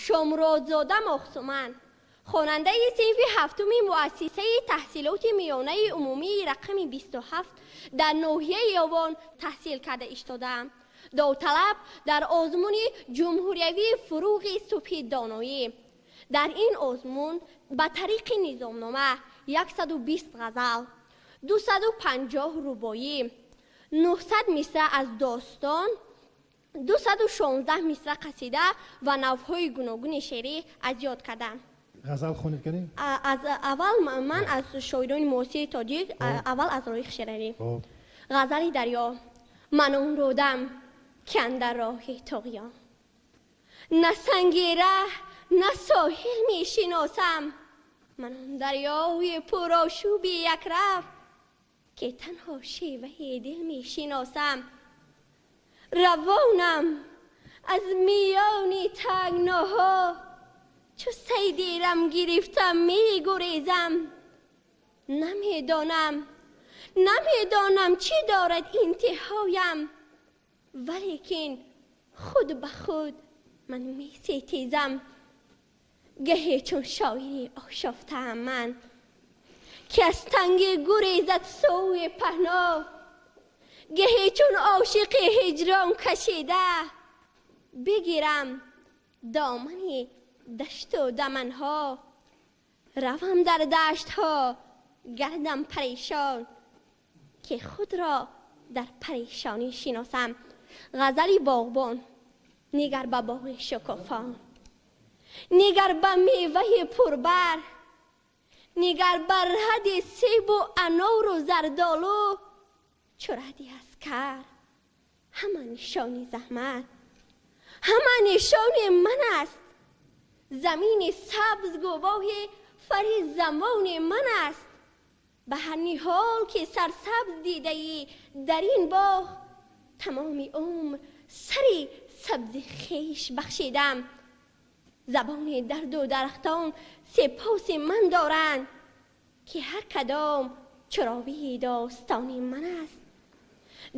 Шомуродзода Мохсуман, хонандаи синфи ҳафтуми муассисаи таҳсилоти миёнаи умумии рақами 27 дар ноҳияи Ёвон таҳсил карда истодаам. Довталаб дар озмуни ҷумҳуриявии «Фурӯғи субҳи доноӣ». Дар ин озмун ба тариқи низомнома 120 ғазал, 250 рубоӣ, 900 мисра аз достон, 216 мисра қасида ва навъҳои гуногуни шеърӣ аз ёд кардам. Ғазал хонед кардем? Аз аввал ман аз шоирони муосири тоҷик, аввал аз Лоиқ Шералӣ. Ғазали дарё. Ман он рудам, ки андар роҳи туғён, на санги раҳ, на соҳил мешиносам. Ман он дарёи пурошӯби якрафт, ки танҳо шеваи дил мешиносам. Равонам аз миёни тангноҳо, чу сайди рам гирифтам, мегурезам. Намедонам, намедонам, чӣ дорад интиҳоям, валекин худ ба худ ман меситезам. Гаҳе чун шоири ошофтаам ман, ки аз тангӣ гурезад сӯи паҳно, гаҳе чун ошиқи ҳиҷрон кашида бигирам домани дашту даманҳо, равам дар даштҳо гардам парешон, ки худро дар парешонӣ шиносам. Ғазали боғбон. Нигар ба боғи шукуфон, нигар ба меваи пурбар, нигар бар ради себу анору зардолу, чу ради аскар. Ҳама нишони заҳмат, ҳама нишони ман аст. Замини сабз гувоҳи фари замони ман аст. Ба ҳар ниҳол, ки сарсабз дидаӣ дар ин боғ, тамоми умр сари сабзи хеш бахшидам. Забони дарду дарахтон сипоси ман доранд, ки ҳар кадом чу ровии достони ман аст.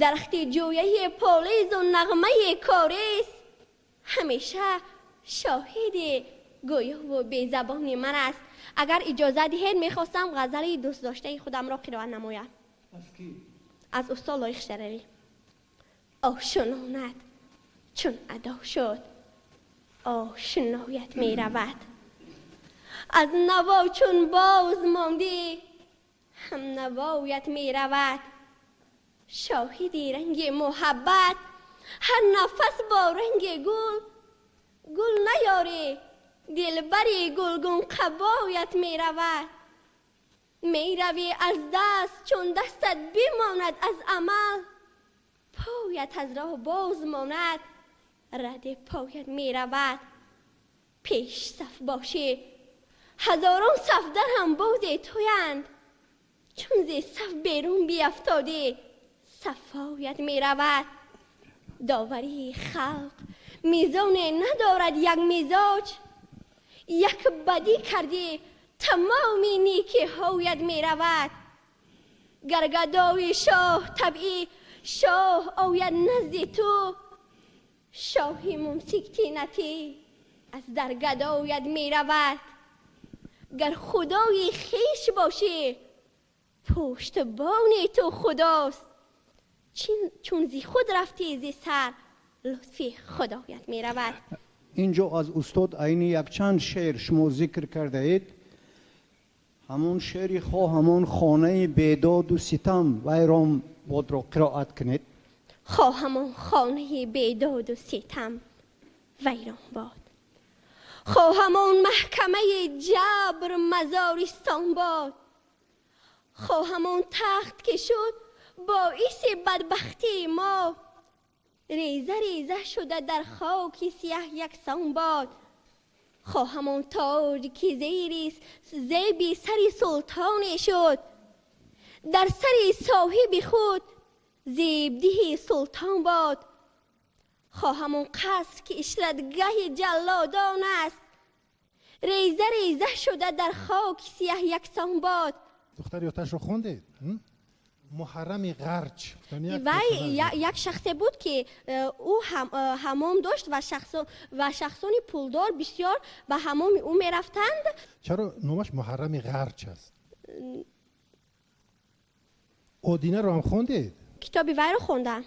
Дарахти ҷӯяи полизу нағмаи корез ҳамеша шоҳиди гӯёву безабони ман аст. Агар иҷоза диҳед, мехостам ғазали дӯстдоштаи худамро қироат намоям. Аз устод Лоиқ Шералӣ. Ошнонат чун адо шуд, ошноят меравад. Аз наво чун боз мондӣ, ҳам навоят меравад. Шоҳиди ранги муҳаббат ҳар нафас бо ранги гул, гул наёрӣ, дилбари гулгун қабоят меравад. Меравӣ аз даст, чун дастат бимонад аз амал, поят аз роҳ боз монад, ради поят меравад. Пеш саф бошӣ, ҳазорон сафдар ҳам бози туянд, чун зи саф берун биафтодӣ, сафоят меравад. Доварии халқ мезоне надорад як мизоҷ, як бадӣ кардӣ, тамоми некиҳоят меравад. Гар гадои шоҳ табъӣ шоҳ ояд назди ту, шоҳи мумсик тинатӣ аз дар гадоят меравад. Гар худои хеш бошӣ, пуштбони ту худост, чун зи худ рафтӣ зи сар, лутфи худоят меравад. Инҷо аз устод Айнӣ якчанд шеър шумо зикр кардаед. Ҳамон шеъри «Хоҳам он хонаи бедоду ситам вайрон бодро» қироат кунед. Хоҳам он хонаи бедоду ситам вайрон бод, хоҳам он маҳкамаи ҷабр мазористон бод, хоҳам он тахт, ки шуд боиси бадбахтии мо, реза реза шуда дар хоки сиёҳ яксон бод, хоҳам он тоҷ, ки зери зеби сари султоне шуд, дар сари соҳиби худ зебдиҳи султон бод, хоҳам он қаср, ки ишратгаҳи ҷаллодон аст, реза реза шуда дар хоки сиёҳ яксон бод. Духтари оташро хондед? Муҳаррами Ғарч. Вай як шахсе буд, ки ӯ ҳаммом дошт ва шахсони пулдор бисёр ба ҳаммоми ӯ мерафтанд. Чаро номаш Муҳаррами Ғарч аст? Одинаро ҳам хондед? Китоби вайро хондам.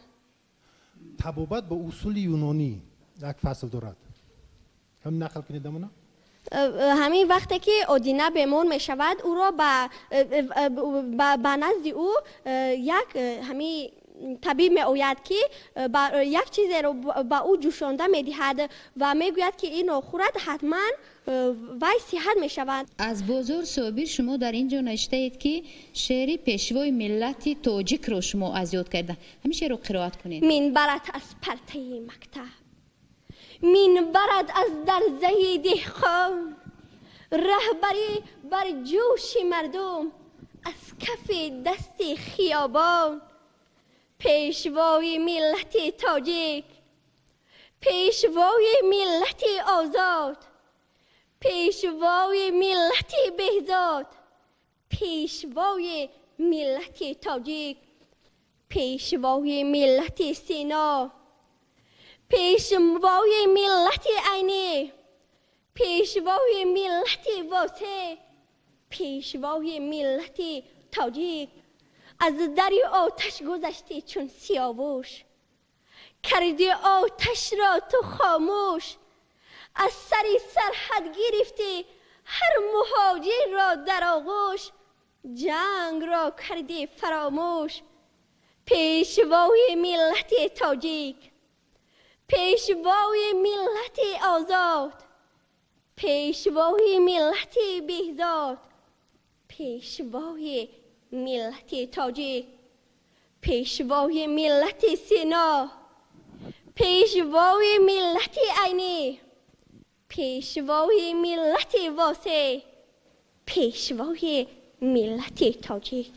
Табобат бо усули юнонӣ як фасл дорад. Ҳам нақл кунед дамона? Ҳамин вақте ки Одина бемор мешавад, ӯро ба назди ӯ як ҳамин табиб меояд, ки як чизеро ба ӯ ҷӯшонда медиҳад ва мегӯяд, ки инро хӯрад, ҳатман вай сиҳат мешавад. Аз бозор Собир, шумо дар ин ҷо навиштаед, ки шеъри пешвои миллати тоҷикро шумо аз ёд карда. Ҳамин шеърро қироат кунед. Минбарат аз партаи мактаб, минбарат аз дарзаи деҳқон, раҳбарӣ бар ҷӯши мардум аз кафи дасти хиёбон. Пешвои миллати тоҷик, пешвои миллати озод, пешвои миллати беҳзод, пешвои миллати тоҷик, пешвои миллати Сино, пешвои миллати Айнӣ, пешвои миллати Восеъ, пешвои миллати тоҷик. Аз дари оташ гузаштӣ чун Сиёвуш, карди оташро ту хомӯш, аз сари сарҳад гирифтӣ ҳар муҳоҷирро дар оғӯш, ҷангро кардӣ фаромӯш. Пешвои миллати тоҷик, пешвои миллати озод, пешвои миллати беҳзод, пешвои миллати тоҷик, пешвои миллати Сино, пешвои миллати Айнӣ, пешвои миллати Восеъ, пешвои миллати тоҷик.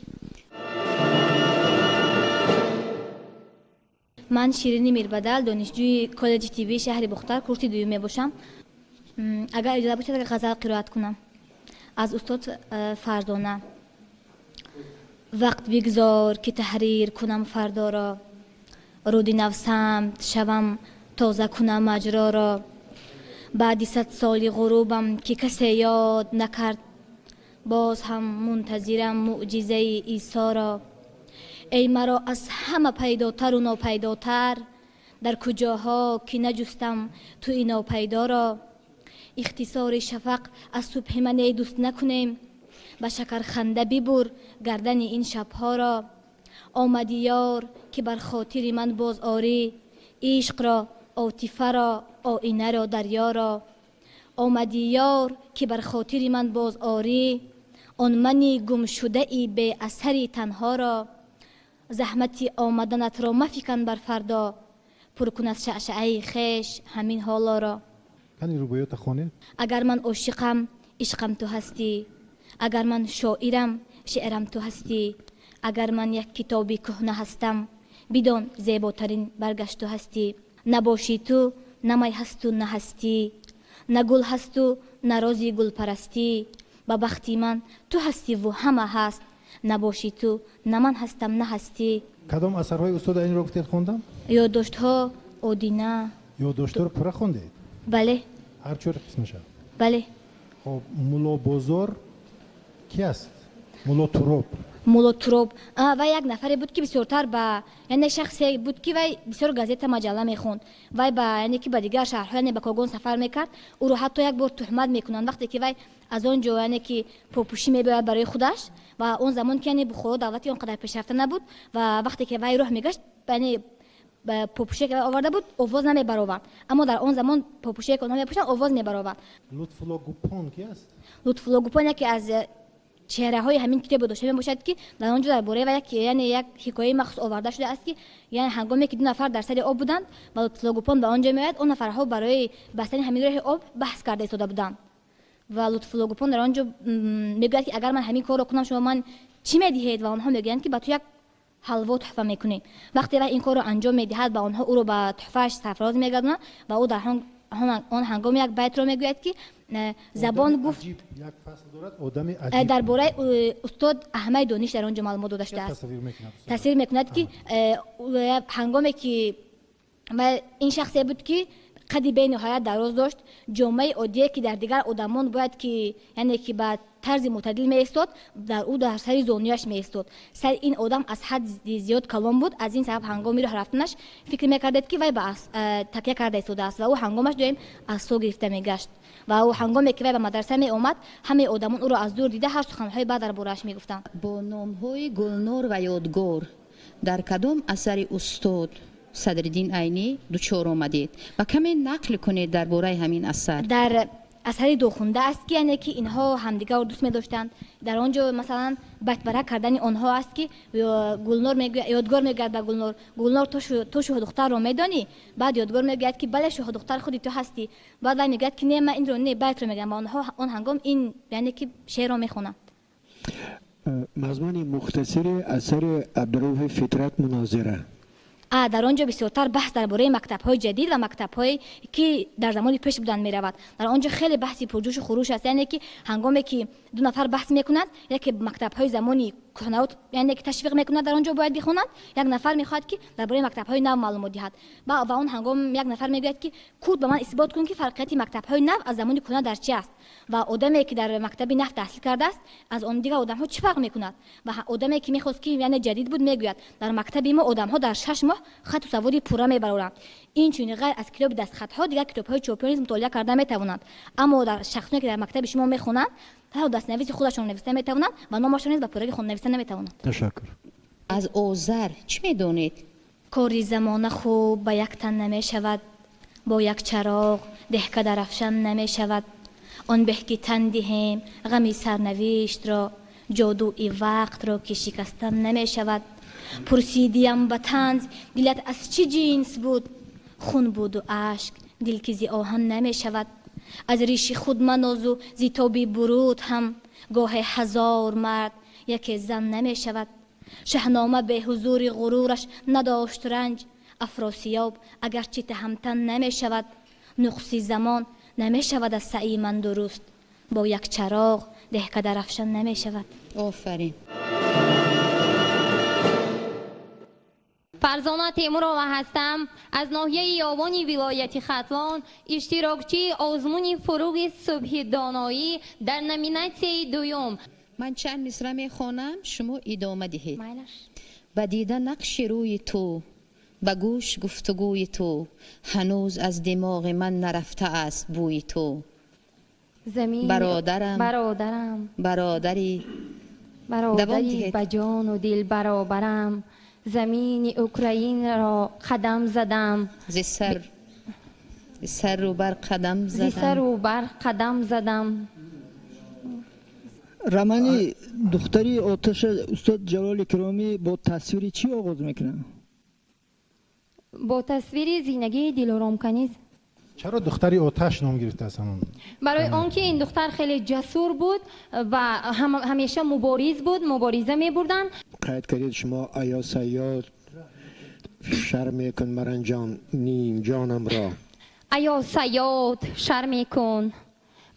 Ман Ширини Мирбадал, донишҷӯи коллеҷи тиббии шаҳри Бохтар, курси дуюм мебошам. Агар иҷоза бошад, ғазал қироат кунам аз устод Фарзона. Вақт бигзор, ки таҳрир кунам фардоро, руди навсамт шавам, тоза кунам маҷроро. Баъди 100 соли ғурубам, ки касе ёд накард, боз ҳам мунтазирам мӯъҷизаи Исоро. Эй маро аз ҳама пайдотару нопайдотар, дар куҷоҳо ки наҷустам туи нопайдоро. Ихтисори шафақ аз субҳи ман эй дӯст накунем, ба шакарханда бибур гардани ин шабҳоро. Омади ёр, ки бар хотири ман боз орӣ ишқро, отифаро, оинаро, дарёро. Омади ёр, ки бар хотири ман боз орӣ он мани гумшудаи беасари танҳоро. Заҳмати омаданатро мафикан бар фардо, пур кун аз шаъшаъаи хеш ҳамин ҳолоро. Кани рубоёта хонед? Агар ман ошиқам, ишқам ту ҳастӣ. Агар ман шоирам, шеърам ту ҳастӣ. Агар ман як китоби кӯҳна ҳастам, бидон зеботарин баргашт ту ҳастӣ. Набошӣ ту, на май ҳасту на ҳастӣ, на гул ҳасту на рози гулпарастӣ. Ба бахти ман ту ҳастиву ҳама ҳаст, набошӣ ту, на ман ҳастам, на ҳастӣ. Кадом асарҳои устод Айниро гуфтед хондам? Ёддоштҳо, Одина. Ёддоштҳоро пурра хондед? Бале. Ҳар чор қисмаша? Бале. Хоб, Мулло Бозор ки аст? Мулло Туроб. Мулло Туроб вай як нафаре буд, ки бисёртар ба, яъне шахсе буд, ки вай бисёр газета, маҷалла мехонд. Вай ба, яъне ки ба дигар шаҳрҳо, яъне ба Когон сафар мекард. Ӯро ҳатто як бор туҳмат мекунанд, вақте ки вай аз он ҷо, яъне ки попӯшӣ мебиёяд барои худаш. Ва он замон ки, яъне Бухоро давлати он қадар пешрафта набуд, ва вақте ки вай роҳ мегашт, яъне попӯшие ки вай оварда буд, овоз намебаровард. Аммо дар он замон попӯшие ки онҳо мепӯшанд, овоз мебаровард. Лутфулло Гупон ки аст? Лутфулло Гупон яке аз чеҳраҳои ҳамин китобе дошта мебошад, ки дар он ҷо дар бораи вай яъне як ҳикояи махсус оварда шудааст, ки яъне ҳангоме ки ду нафар дар сари об буданд ва Лутфулло Гупон ба он ҷо меояд, он нафарҳо барои бастани ҳамин роҳи об баҳс карда истода буданд. Ва Лутфулло Гупон дар он ҷо мегӯяд, ки агар ман ҳамин корро кунам, шумо ман чӣ медиҳед? Ва онҳо мегӯянд, ки ба ту як ҳалво туҳфа мекунем. Вақте вай ин корро анҷом медиҳад, ба онҳо ӯро ба туҳфааш сарфароз мегардонад ва ӯ дар ҳон он ҳангом як байтро мегӯяд, ки забон гуфт дар бораи устод Аҳмади Дониш дар он ҷо маълумот дода шудааст. Тасвир мекунад, ки ҳангоме ки ин шахсе буд, ки қади бениҳоят дароз дошт, ҷомаи оддие, ки дар дигар одамон бояд ки, яъне ки ба тарзи мӯътадил меистод, дар ӯ дар сари зонуяш меистод. Сари ин одам аз ҳадди зиёд калон буд. Аз ин сабаб ҳангоми роҳ рафтанаш фикр мекардед, ки вай ба такя карда истодааст ва ӯ ҳангомаш доим асо гирифта мегашт. Ва ӯ ҳангоме ки вай ба мадраса меомад, ҳамаи одамон ӯро аз дур дида ҳар суханҳои бад дар борааш мегуфтанд. Бо номҳои Гулнор ва Ёдгор дар кадом асари устод Садриддин Айнӣ дучор омадед ва каме нақл кунед дар бораи ҳамин асар? Дар асари Дохунда аст, ки яъне ки инҳо ҳамдигарро дӯст медоштанд. Дар он ҷо масалан байтбарак кардани онҳо аст, ки Гулнор мегӯяд, Ёдгор мегӯяд ба Гулнор: Гулнор, ту шоҳдухтарро медонӣ? Баъд Ёдгор мегӯяд, ки бале, шоҳдухтар худи ту ҳастӣ. Баъд вай мегӯяд, ки не, ман инро не, байтро мегӯям. Ва онҳо он ҳангом ин яъне ки шеърро мехонанд. Мазмуни мухтасири асари Абдурауфи Фитрат «Мунозира». Дар он ҷо бисёртар баҳс дар бораи мактабҳои ҷадид ва мактабҳое, ки дар замони пеш буданд, меравад. Дар он ҷо хеле баҳси пурҷӯшу хуруш аст, яъне ки ҳангоме ки ду нафар баҳс мекунанд, яке мактабҳои замони кӯҳнаро яъне ки ташвиқ мекунад, дар он ҷо бояд бихонанд, як нафар мехоҳад, ки дар бораи мактабҳои нав маълумот диҳад. Ва он ҳангом як нафар мегӯяд, ки куд ба ман исбот кун, ки фарқияти мактабҳои нав аз замони кӯҳна дар чи аст ва одаме, ки дар мактаби нав таҳсил кардааст, аз он дигар одамҳо чӣ фарқ мекунад. Ва одаме, ки мехост, ки яъне ҷадид буд, мегӯяд: дар мактаби мо одамҳо дар 6 моҳ хату саводи пурра мебароранд, инчунин ғайр аз китоби дастхатҳо дигар китобҳои чопиро низ мутолиа карда метавонанд, аммо дар шахсоне, ки дар мактаби шумо мехонанд, танҳо дастнависи худашонро нависта метавонанд ва номашон низ ба пуррагӣ нависта наметавонанд. Ташаккур. Аз Озар чӣ медонед? Кори замона хуб ба як тан намешавад, бо як чароғ деҳкада равшан намешавад. Он беҳ ки тан диҳем ғами сарнавиштро, ҷодуи вақтро ки шикастан намешавад. Пурсидиям ба танз: дилат аз чӣ ҷинс буд? Хун буду ашк, дил ки зи оҳан намешавад. Аз риши худ манозу зи тоби буруд ҳам гоҳе ҳазор мард яке зан намешавад. Шаҳнома беҳузури ғурураш надошт ранҷ, Афросиёб агарчи таҳамтан намешавад. Нуқси замон намешавад аз саъи ман дуруст, бо як чароғ деҳкада равшан намешавад. Офарин. Фарзона Темурова ҳастам, аз ноҳияи Ёвони вилояти Хатлон, иштирокчии озмуни «Фуруғи субҳи доноӣ» дар номинатсияи дуюм. Ман чанд мисра мехонам, шумо идома диҳед. Ба дида нақши рӯи ту, ба гӯш гуфтугӯи ту, ҳанӯз аз димоғи ман нарафтааст бӯи ту. Бародарам. Бародарам. Бародари. Бародари ба ҷону дил баробарам, замини Украинро қадам задам. Зи сару бар қадам задам. Зи сару бар қадам задам. Романи «Духтари оташ» устод Ҷалол Икромӣ бо тасвири чӣ оғоз мекунад? Бо тасвири зинагии Дилором каниз. Чаро «Духтари оташ» ном гирифтааст ҳамон? Барои он ки ин духтар хеле ҷасур буд ва ҳамеша мубориз буд, мубориза мебурданд. Қайд кардед шумо: «Аё сайёд, шар мекун, маранҷон ним ҷонамро». Аё сайёд, шар мекун,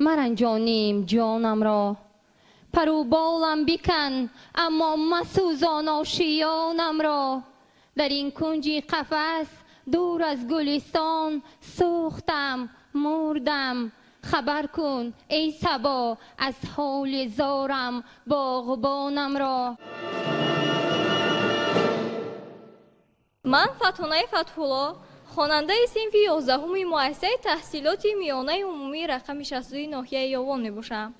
маранҷон ним ҷонамро, пару болам бикан, аммо масӯзон ошиёнамро. Дар ин кунҷи қафас, дур аз гулистон, сӯхтам, мурдам. Хабар кун, эй сабо, аз ҳоли зорам боғбонамро. Ман Фатҳонаи Фатҳулло, хонандаи синфи 11-уми муассисаи таҳсилоти миёнаи умумии рақами 62 ноҳияи Ёвон мебошам.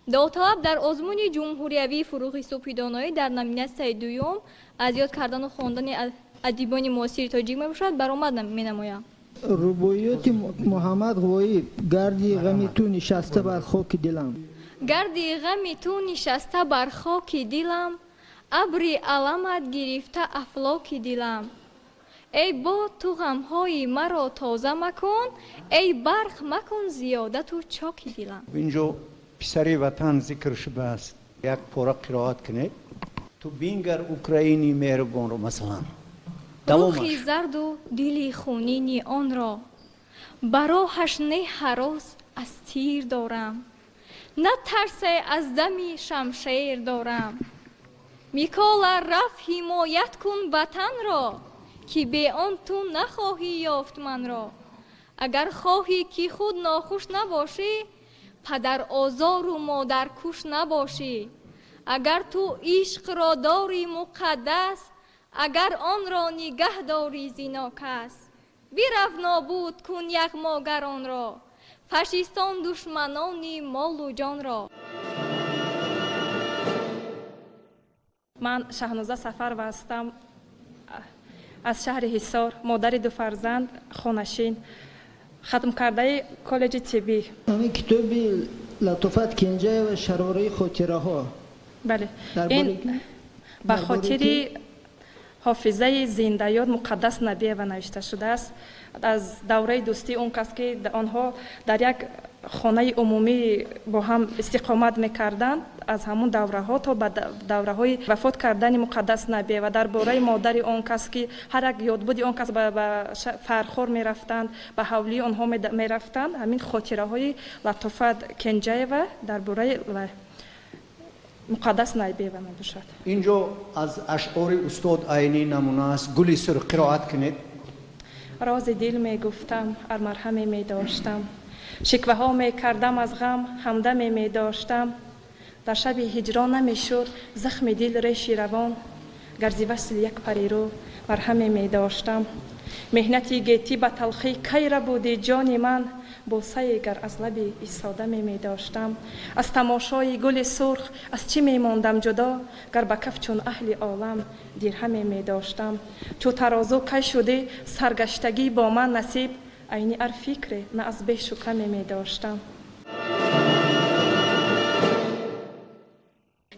Довталаб дар озмуни ҷумҳуриявии «Фуруғи субҳи доноӣ» дар номинатсияи дуюм, аз ёд кардану хондани адибони муосири тоҷик мебошад, баромад менамоям. Рубоиёти Муҳаммад Ғоиб «Гарди ғами ту нишаста бар хоки дилам». Гарди ғами ту нишаста бар хоки дилам, абри аламат гирифта афлоки дилам. Эй бод, ту ғамҳои маро тоза макун, эй барқ, макун зиёдату чоки дилам. Инҷо писари ватан зикр шудааст, як пора қироат кунед. «Ту бингар Украини меҳрубонро», масалан. Рухи зарду дили хунини онро, Ба роҳаш не ҳарос аз тир дорам, на тарсе аз дами шамшер дорам. Микола рафт ҳимоят кун ватанро, ки бе он ту нахоҳӣ ёфт манро. Агар хоҳӣ ки худ нохуш набошӣ, падарозору модаркуш набошӣ. Агар ту ишқро дорӣ муқаддас, агар онро нигаҳ дорӣ зинокас. Бирав нобуд кун яғмогаронро, фашистон душманони молу ҷонро. Ман Шаҳноза Сафарова ҳастам, аз шаҳри Ҳисор, модари ду фарзанд, хонашин, хатмкардаи коллеҷи тиббӣ. Ҳамин китоби Латофат Кенҷаева «Шарораи хотираҳо». Бале, ин ба хотири ҳофизаи зиндаёд Муқаддас Набиева навишта шудааст. Аз давраи дӯстии он кас, ки онҳо дар як хонаи умумӣ бо ҳам истиқомат мекарданд, аз ҳамон давраҳо то ба давраҳои вафот кардани Муқаддас Набиева, дар бораи модари он кас, ки ҳар як ёдбуди он кас ба Фархор мерафтанд, ба ҳавлии онҳо мерафтанд. Ҳамин хотираҳои Латофат Кенҷаева дар бораи Муқаддас Набиева мебошад. Инҷо аз ашъори устод Айнӣ намуна аст. Гули сурх қироат кунед. Рози дил мегуфтам, ар марҳаме медоштам, шикваҳо мекардам аз ғам, ҳамдаме медоштам. Дар шаби ҳиҷрон намешуд захми дил реши равон, гар зи васли як парирӯ марҳаме медоштам. Меҳнати гетӣ ба талхӣ кай рабуди ҷони ман, босае гар аз лаби исодаме медоштам. Аз тамошои гули сурх аз чӣ мемондам ҷудо, гар ба каф чун аҳли олам дирҳаме медоштам. Чу тарозу кай шудӣ саргаштагӣ бо ман насиб, айни ар фикре на аз бешу каме медоштам.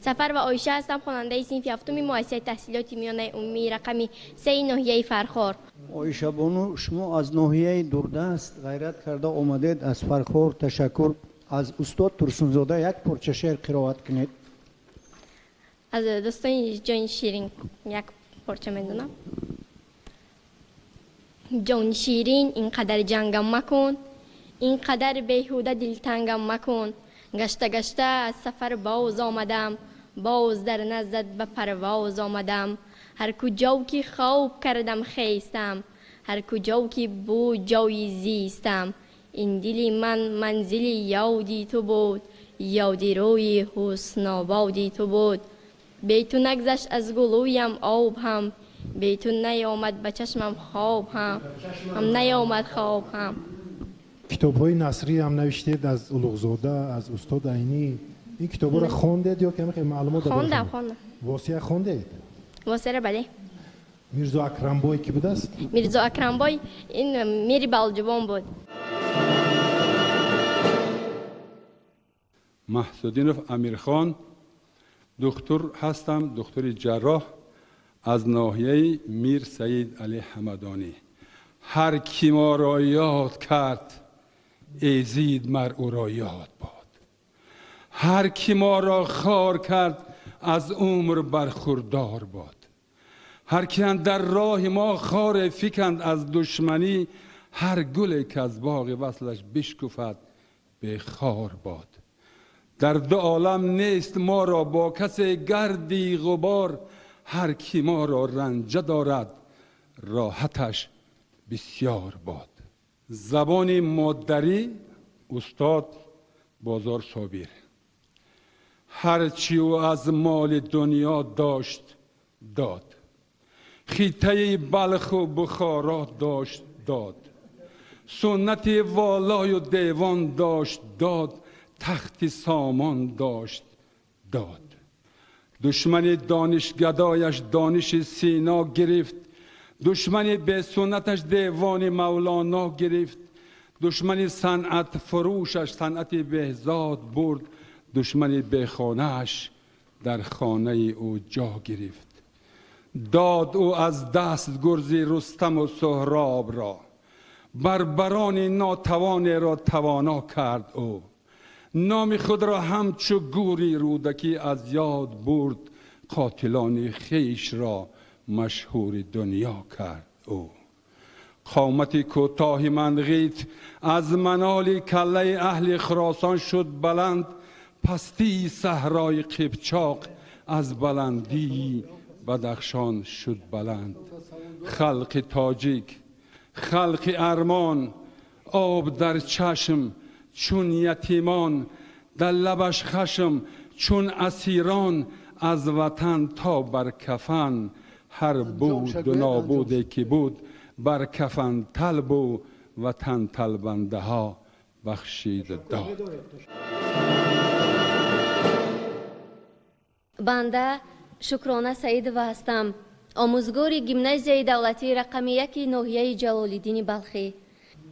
Сафар ва Оиша ҳастам, хонандаи синфи ҳафтуми муассисаи таҳсилоти миёнаи умумии рақами сеи ноҳияи Фархор. Оиша бону, шумо аз ноҳияи дурдаст ғайрат карда омадед аз Фархор, ташаккур. Аз устод Турсунзода як порча шеър қироат кунед. Аз дӯстони ҷони ширин як порча медонам. Ҷони ширин, ин қадар ҷангам макун, ин қадар беҳуда дилтангам макун. Гашта гашта аз сафар боз омадам, боз дар наздат ба парвоз омадам. Ҳар куҷо ки хоб кардам хестам, ҳар куҷо ки буд ҷои зистам. Ин дили ман манзили ёди ту буд, ёди рӯи ҳуснободи ту буд. Бе ту нагзашт аз гулӯям об ҳам, бе ту наёмад ба чашмам хоб ҳам, наёмад хоб ҳам. Китобҳои насрӣ ҳам навиштед аз Улуғзода, аз устод Айнӣ. Ин китобҳоро хондед ё каме маълумот додед? Хондам, хондам. Восия хондед? Восияро бале. Мирзо Акрамбой ки будааст? Мирзо Акрамбой ин мири Балҷувон буд. Маҳсудинов Амирхон, духтур ҳастам, духтури ҷарроҳ аз ноҳияи Мир Саид Али Ҳамадонӣ. Ҳар ки моро ёд кард, эзид мар ӯро ёд бод. Ҳар ки моро хор кард, аз умр бархурдор бод. Ҳар ки андар роҳи мо хоре фиканд аз душманӣ, ҳар гуле ки аз боғи васлаш бишкуфад, бехор бод. Дар ду олам нест моро бо касе гарди ғубор, ҳар ки моро ранҷа дорад, роҳаташ бисёр бод. Забони модарӣ устод Бозор Собир. Ҳарчи ӯ аз моли дунё дошт дод, хитаи Балху Бухоро дошт дод, суннати волою девон дошт дод, тахти сомон дошт дод. Душмани донишгадояш дониши Сино гирифт, душмани бесуннаташ девони Мавлоно гирифт, душмани санъат фурӯшаш санъати Беҳзод бурд, душмани бехонааш дар хонаи ӯ ҷо гирифт. Дод ӯ аз даст гурзи Рустаму Суҳробро, барбарони нотавонеро тавоно кард ӯ. Номи худро ҳамчу гӯри Рӯдакӣ аз ёд бурд, қотилони хешро машҳури дунё кард ӯ. Қомати кӯтоҳи манғит аз маноли каллаи аҳли Хуросон шуд баланд. Пастии саҳрои Қипчоқ аз баландии Бадахшон шуд баланд. Халқи тоҷик, халқи армон, об дар чашм чун ятимон, дар лабаш хашм чун асирон, аз ватан то бар кафан, ҳар буду нобуде ки буд бар кафан талбу ватан талбандаҳо бахшида дод. Банда Шукрона Саидова ҳастам, омӯзгори гимназияи давлатии рақами 1 ноҳияи Ҷалолиддини Балхӣ.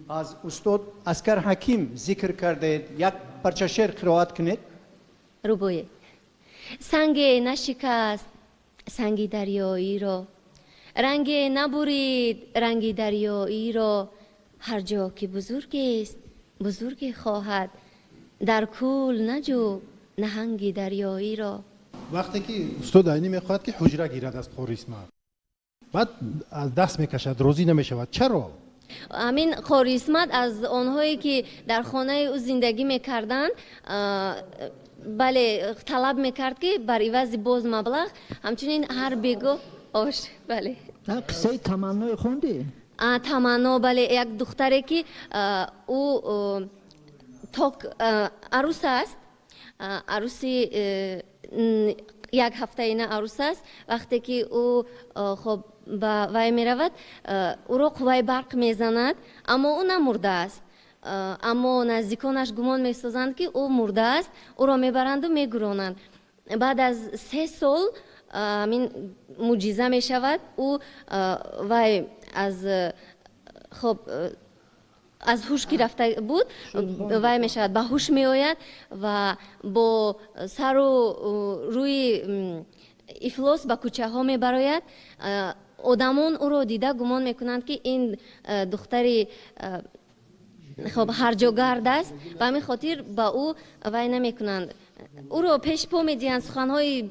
Аз устод Аскар Ҳаким зикр кардаед, як парча шеър қироат кунед. Рубоӣ. Санге нашикаст санги дарёиро, ранге набурид ранги дарёиро, ҳар ҷо ки бузургест бузурге хоҳад, дар кӯл наҷӯ наҳанги дарёиро. Вақте ки устод Айнӣ мехоҳад ки ҳуҷра гирад аз Қори Исмат, баъд аз даст мекашад, розӣ намешавад. Чаро? Ҳамин Қори Исмат аз онҳое ки дар хонаи ӯ зиндагӣ мекарданд, бале, талаб мекард ки бар ивази боз маблағ ҳамчунин ҳар бего ош. Бале. Қиссаи Таманное хондӣ? Таманно, бале, як духтаре ки ӯ ток арӯс аст, арӯси як ҳафтаина арӯс аст. Вақте ки ӯ хоб ба вай меравад, ӯро қувваи барқ мезанад, аммо ӯ намурдааст. Аммо наздиконаш гумон месозанд ки ӯ мурдааст, ӯро мебаранду мегуронанд. Баъд аз 3 сол ҳамин муъҷиза мешавад, ӯ вай аз хоб аз ҳуш ки рафта буд, вай мешавад, ба ҳуш меояд ва бо сару рӯи ифлос ба кӯчаҳо мебарояд. Одамон ӯро дида гумон мекунанд ки ин духтари хоб ҳарҷогард аст, ба ҳамин хотир ба ӯ вай намекунанд, ӯро пешпо медиҳанд, суханҳои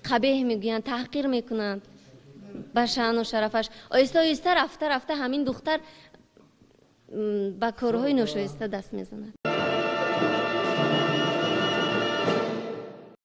қабеҳ мегӯянд, таҳқир мекунанд ба шаъну шарафаш. Оҳиста оҳиста рафта рафта ҳамин духтар ба корҳои ношоиста даст мезанад.